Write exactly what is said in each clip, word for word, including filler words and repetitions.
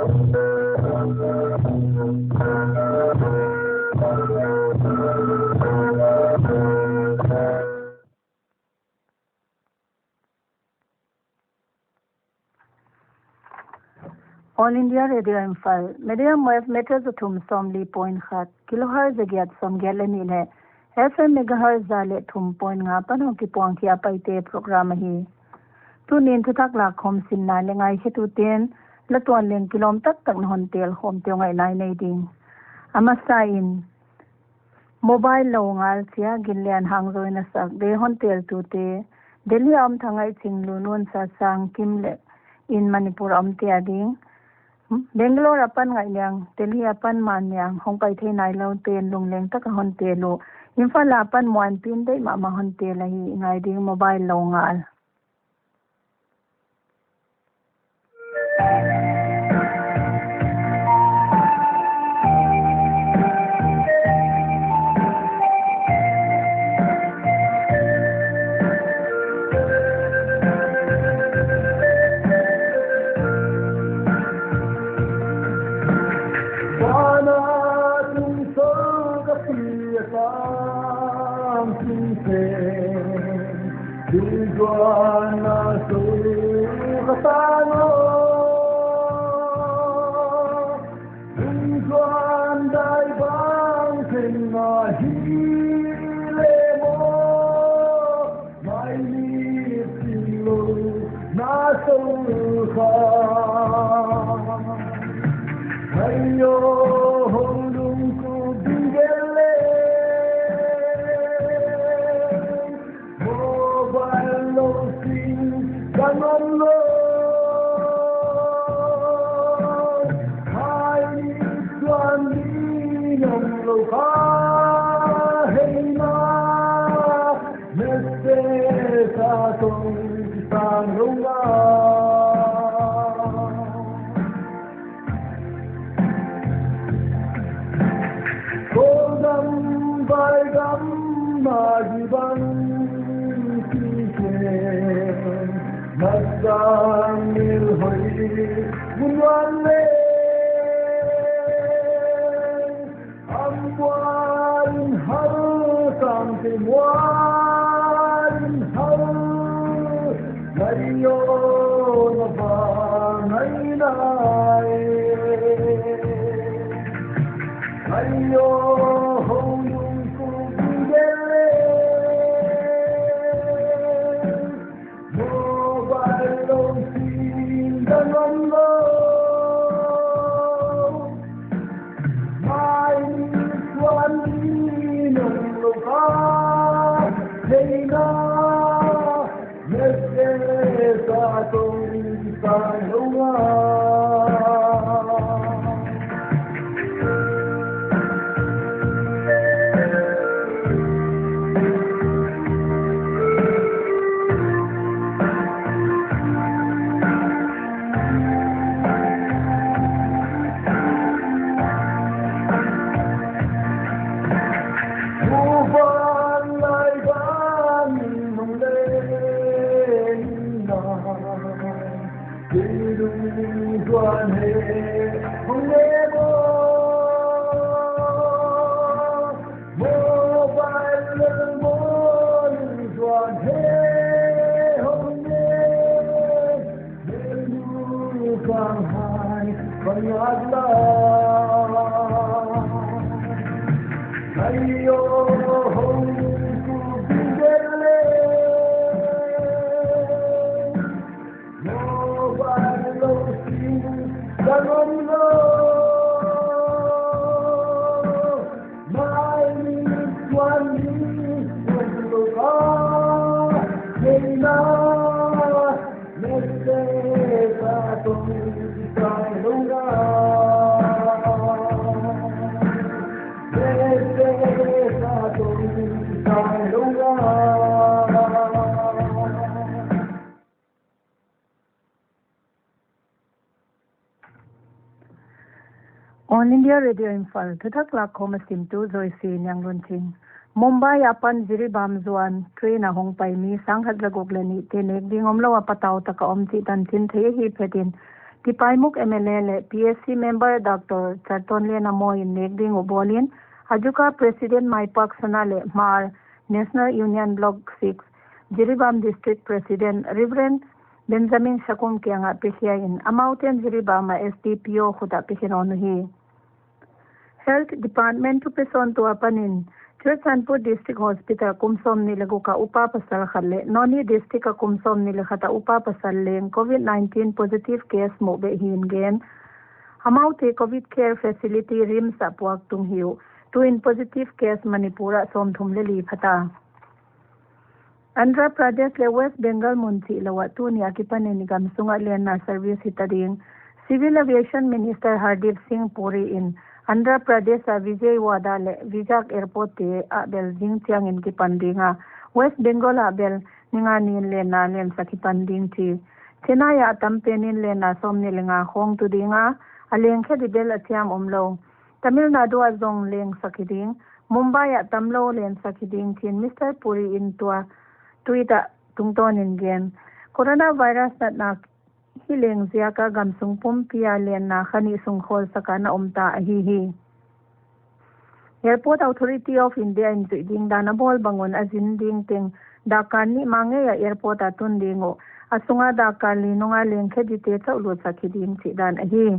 All India Radio Imphal, medium wave meter za thum sawmli point khat, kilohertz za giat sawmgiat leh nih leh F M megahertz za leh thum point nga apan hong kipuang khia Paite program ahi. Tuni'n thuthak lakkhawm sinna leh ngaikhetute'n la tuan leng kilawm taktak na hon tel khawmte uh ngaihna i nei ding. A masa in, Mobile lou ngal chia Ginlian Hangzo in a sak, deih hon teltute, Delhi a om Thangngaih Chinglu, Nunsasang Kim leh in Manipur a omte ading, Bangalore apan Ngaihniang, Delhi apan Manniang, hong pai thei nailoute'n lungleng taka hon tel uh. Imphal apan Muanpi'n deih mahmah hon tel ahi, ngai ding mobile lou ngal. Bana tung so ka pi a tang tung se. Tujuan na su khatang o, tujuan dai bang teng na hi le mo, mai ni tin lo na so kha. Ai yo, hong lung ku bing le. Mobile lou sin dang om lou. Hai ni tuan ni om lou ka hei na. Message a tong sang lou na. Ko gam bai gam ma di bang ti ke, na sang mil hoi mun wan le. Am mual in hal, sang te mual in hal. Ngai yo na va ngai nai. Ngai yo ho yung ku bingel le. Mobile lou sin dang om lou. Mai ni tuan ni nong lou ka. Hei na. Message a tong sang lou na. Muban lai ban nung le na. Kei lungtuan he hong ne mo. Mobile lel mo lungtuan he hong ne. Lel lungtuan hai bang yat la. Hai yo hong ku bingel le. Mobile lou sin dang om lou. Mai ni tuan ni nong lou ka. Hei na. Message a tong sang lou na. Message a tong sang lou na. All India Radio Imphal, thuthak lakkhawm a simtu Joyce Nianglunching. Mumbai apan Jiribam zuan train a hong pai mi sangkhat zaguk leh nihte nek ding omlou a patau taka om chih tanchin thei ahi phetin, Tipaimukh M L A leh P S C member Doctor Chartonlian Amo in nek ding uh bawlin, Ajuka President Maipak Sana leh Hmar National Union Bloc six Jiribam District President Reverend Benjamin Sakum kiangah pekhia in, amaute'n Jiribam a S D P O khut ah pekhe nawn uhi. Health Department thupi sawntu apanin Churachandpur District Hospital kum sawmnih leh guk a upa pasal khat leh Noni District a kum sawmnih leh khat a upa pasal leng COVID nineteen positive case muh beh hi'n gen. Amaute COVID Care Facility RIMS ah puak tung hi uh. Tuin positive case Manipur ah sawmthum leh li phata. Andhra Pradesh leh West Bengal mun chih lou ah tuni a kipanin i gam sungah lenna service hita ding. Civil Aviation Minister Hardeep Singh Puri in Andhra Pradesh a Vijayawada leh Vizag Airport te ah bel zing chiangin kipan ding a, West Bengal ah bel ni nga niin lenna lensak kipan ding chi. Chennai ah tampen in lenna sawmnih leh nga khawng tu ding a, a leng khe di bel a chiam omlou. Tamil Nadu ah zong lensak hi ding, Mumbai ah tamlou lensak hi ding chi'n Mister Puri in tua tweet ah tungtawnin gen. Coronavirus natna hi leng ziak a gamsung pumpi a lenna kha nih sung khawlsak a na om ta ahi hi. Airport Authority of India in zuih ding dan a bawl bang un a zin ding teng dakkal nih ma ngei a airport a tun ding uh. A sunga dakkal li nung a leng khe dite chauh lutsak hi ding chih dan ahi.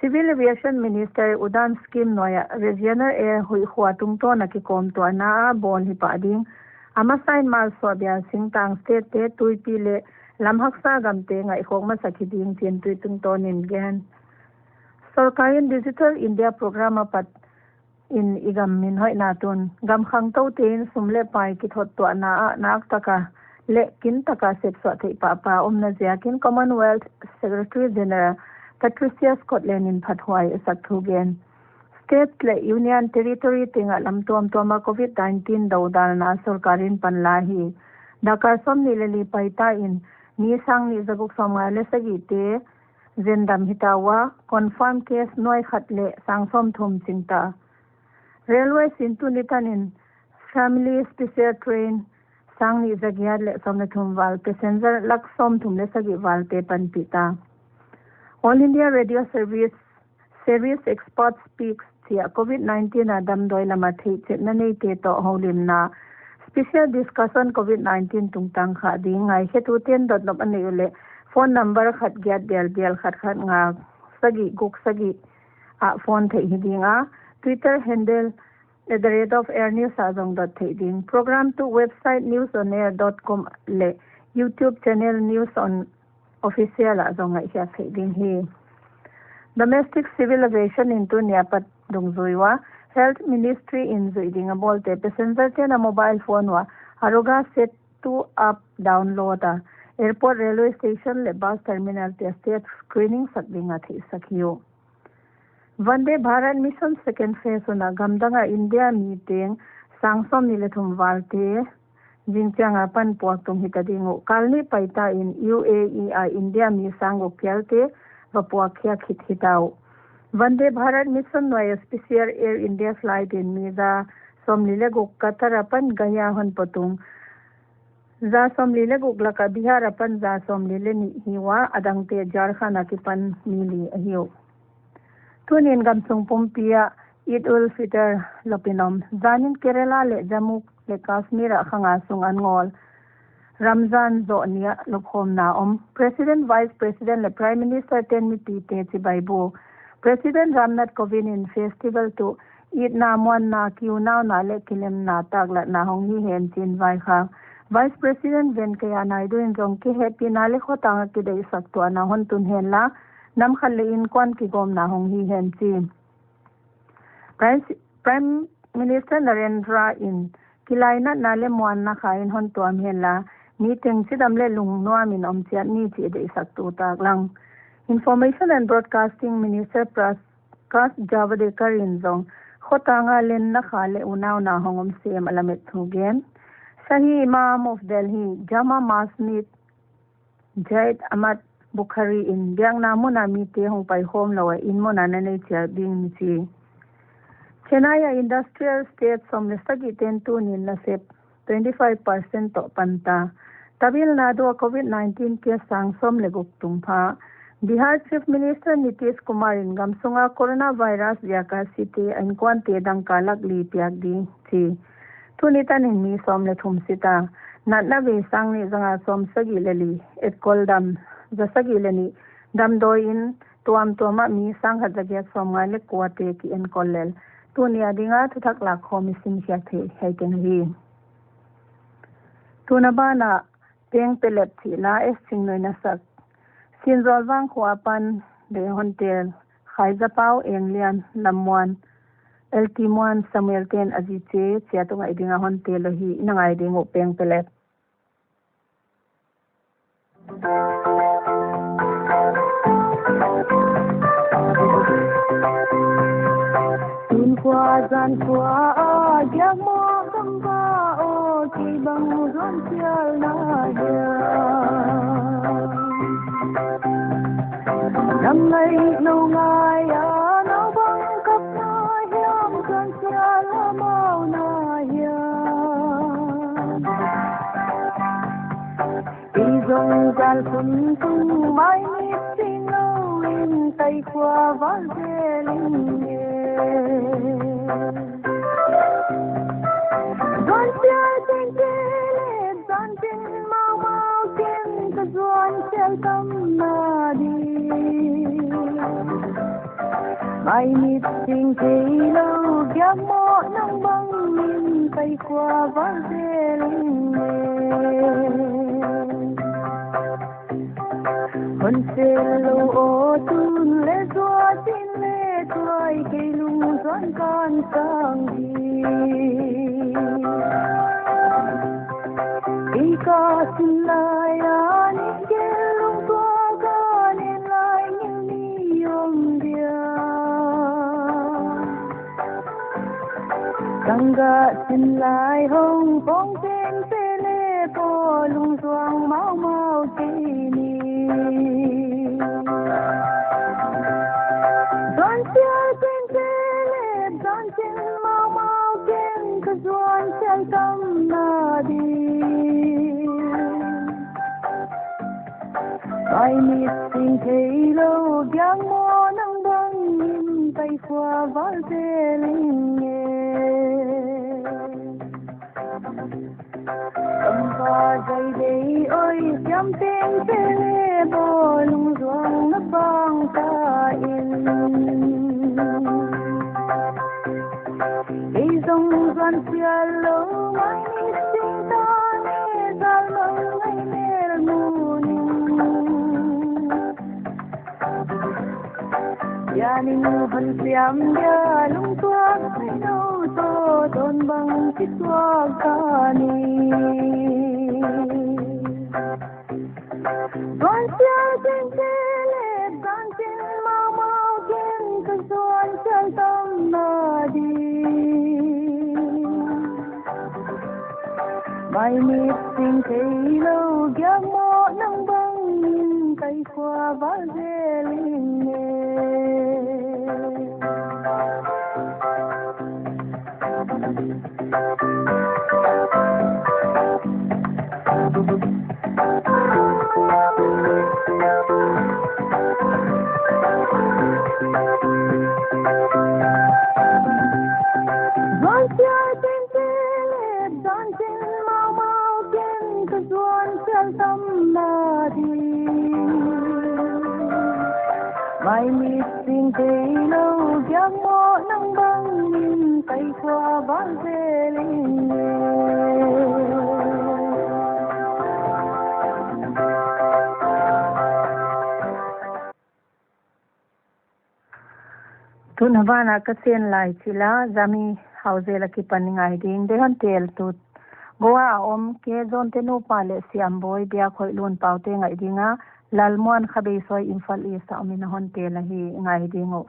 Civil Aviation Minister Udan Scheme nuai ah Regional Air huihkhua tungtawn a kikawmtuahna a bawl hi pah ding. A masa in malsuah bial singtang state te, tuipi leh lam haksa gamte ngaihkhawk masak hi ding chi'n tui tungtawnin gen. Sorkar in Digital India Program apat in i gam min hoihna tun gam khangtoute in sum leh pai kithottuahna ah nak taka leh kin taka sepsuah theih pahpah omna ziakin Commonwealth Secretary General Patricia Scotland in phathuai a sak thu gen. State leh Union Territory tengah lam tuamtuam a COVID nineteen dodalna sorkar in panla hi. Dakkal sawmnih leh li paita in mi sang nih zaguk sawmnga leh sagihte zendam hita ua, confirm case nuai khat leh sang sawmthum chingta. Railway sin tuni tanin family special train sang nih zagiat leh sawm leh thum val, passenger lak sawmthum leh sagih valte panpih ta. All India Radio Service, Service Expert Speaks chih ah COVID nineteen a damdawi lam a theihchetna neite toh houlimna special discussion COVID nineteen tungtang khah ding. Ngaikhetute'n dotnop a neih uleh phone number khat giat bial bial khat khat nga sagih guk sagih ah phone theih hi ding a, Twitter handle at the rate of air news ah zong dot theih ding. Program tuh website news on air dot com leh YouTube channel News on Official ah zong ngaihkhiak theih ding hi. Domestic Civil Aviation in tuni a pat dungzui ua, Health Ministry in zuih ding a bawlte passenger te'n a mobile phone ua Aarogya Setu app download a, airport, railway station leh bus terminal te a stage screening sak ding a theihsak hi uh. Vande Bharat Mission second phase un a gamdang a India mi teng sang sawmnih leh thum valte zingchiang a pan puak tung hita ding uh. Kal nih paita in U A E a India mi sang guk kialte va puak khiak khit hita uh. Vande Bharat Mission nuai a special Air India flight in mi za sawmli leh guk Qatar a pan Gaya hon pawt ung. Za sawmli leh guk laka Bihar a pan za sawmli leh nih hi ua, a dangte Jharkhand a kipan mi li ahi uh. Tunin gamsung pumpi ah Eid ul Fitr lopin om. Zanin Kerala leh Jammu leh Kashmir ah kha nga sung an ngawl Ramzan zoh ni ah lopkhawmna om. President, Vice President leh Prime Minister te'n mipite chibai bu. President Ramnath Kovind in festival tuh itna, muanna, kiunauna leh kilemna taklatna hong hi hen chi'n vaikhak. Vice President Venkaiah Naidu in zong kihehpihna leh khotang a kideihsaktuahna hon tun henla, nam khat leh innkuan kigawmna hong hi hen chi. Prime, Prime Minister Narendra in kilainatna leh muanna kha in hon tuam henla, mi teng chidam leh lungnuam in om chiat ni chih deihsaktu taklang. Information and Broadcasting Minister Prakash Javadekar in zong khotang a lenna kha leh unauna hong om sem a lamet thu gen. Shahi Imam of Delhi, Jama Masjid Zaid Ahmad Bukhari in biakna mun a mite hong paikhawm lou a inn mun a na nei chiat ding ni chi. Chennai a industrial estate sawm leh sagih te'n tunin nasep twenty five percent toh pan ta. Tamil Nadu a COVID nineteen case sang sawm leh guk tung pha. Bihar Chief Minister Nitish Kumar in gamsunga coronavirus ziaka site a inkuante dangka lak li piak ding chi. Tuni tanin mi sawm leh thum sita. Natna vei sang nih zanga sawm sagih leh li. Etkol dam za sagih leh nih. Damdawi in tuamtuama mi sang khat za giat sawm nga leh kuate ki enkol lel. Tuni a dinga thuthak lakkhawm i simkhiak theih hiai teng hi. Tun a bana Peng Pelep chih la S Chingnoi in a sak. Sinzawlvang khua apan leh hon tel, Khaizapau, Englian, Lammuan, L T Muan, Samuel ten a zi che chia tu ngai dinga hon tel uh hi, i na ngai ding uh Peng Pelep. Tun khua zan khua a giak mawk dang ba aw, kei bang zuan sial na hia. Nang ngai nou ngai a, nou bang kap na hiam, zuan sial a mau na hia. Kei zong zal tung tung mai mit sing lou in, tai khua val zel ing e. Zuan sial teng teh leh, zan chin mau mau ken ka zuan sial tam na di. Mai mit sing theilou giak mawk nang bangin, tai khua val zel ing e. Hon sel lou aw tun leh zuat in leh tuai, kei lungzuan kan sang di. Kei ka sin lai a nin gel lungtuak a nin lai ngil ni om dia. Tangga sin lai hong pong teng teh leh pawl lungzuang mau mau kei ni. Zuan sial teng teh leh, zan chin mau mau ken ka zuan sial tam na di. Mai mit sing theilou giak mawk nang bangin, tai khua val zel ing e. Kampa zai dei oi, siam teng teh leh bawl lungzuang na pang ta in. Kei zong zuan sial lou mai ni sing ta ni, zal mang ngai mel mun. Zianin hon siam dia lungtuak mai nou to, ton bang kituak ta ni. Zuan sial teng teh leh, zan chin mau mau ken ka zuan sial tam na di. Mai mit sing theilou giak mawk nang bangin, tai khua val zel ing e. Zuan sial teng teh leh, zan chin mau mau ken ka zuan sial tam na di. Mai mit sing theilou giak mawk nang bangin, tai khua val zel ing e. Tun a bana ka chen lai chih la, Zami Hauzel akipan i ngai ding. Deihon tel tu Goa a om K. John te nupa leh Siam Boi, Biak Hoih Lun Pau te ngai dinga, Lalmuan Khabeisoi Imphal East a omin a hon tel ahi, i ngai ding uh.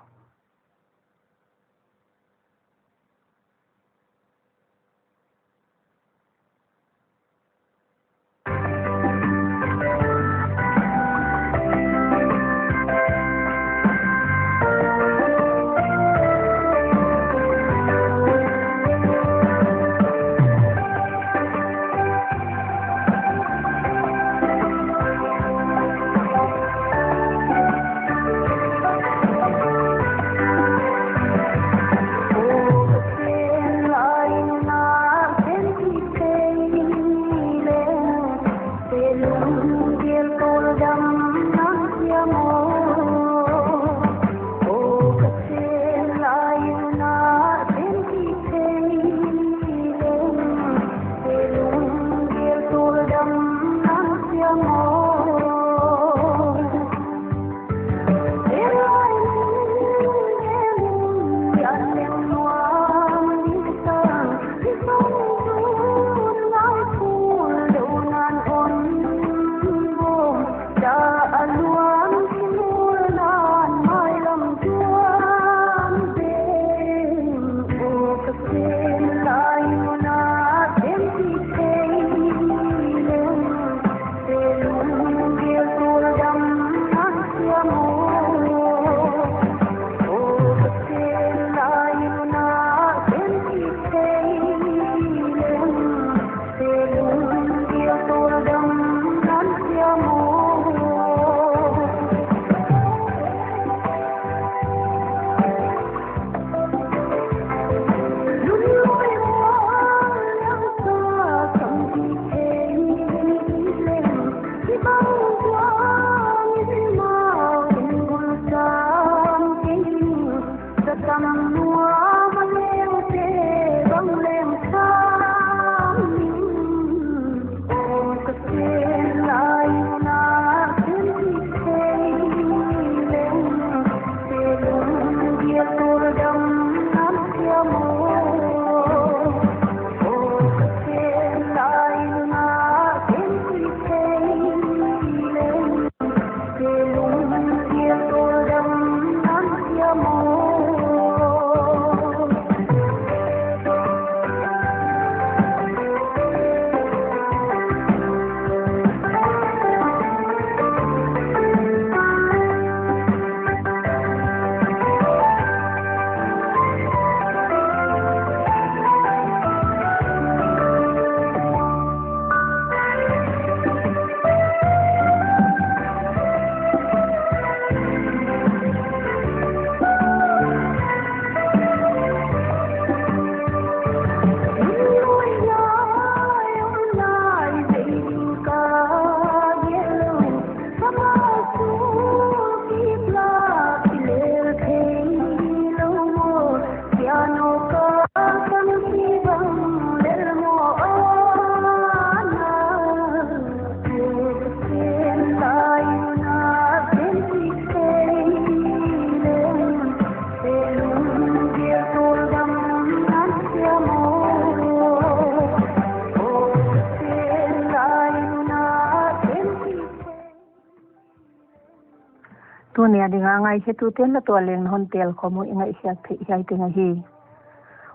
Tuni a dinga ngaikhetute'n la tuah leng na hon tel khawm uh i ngaihkhiak theih hiai teng ahi.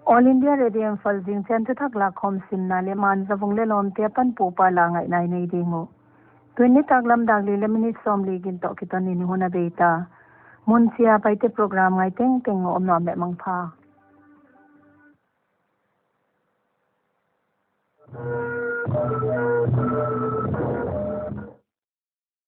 All India Radio Imphal, zingchiang thuthak lakkhawm simna leh Manzavung leh lawmte apan pupa la ngaihna i nei ding uh. Tuni nitaklam dak li leh minute sawmli gin toh kiton in hun a bei ta. Mun chiah Paite program ngai tengteng uh om nuam leh mangpha.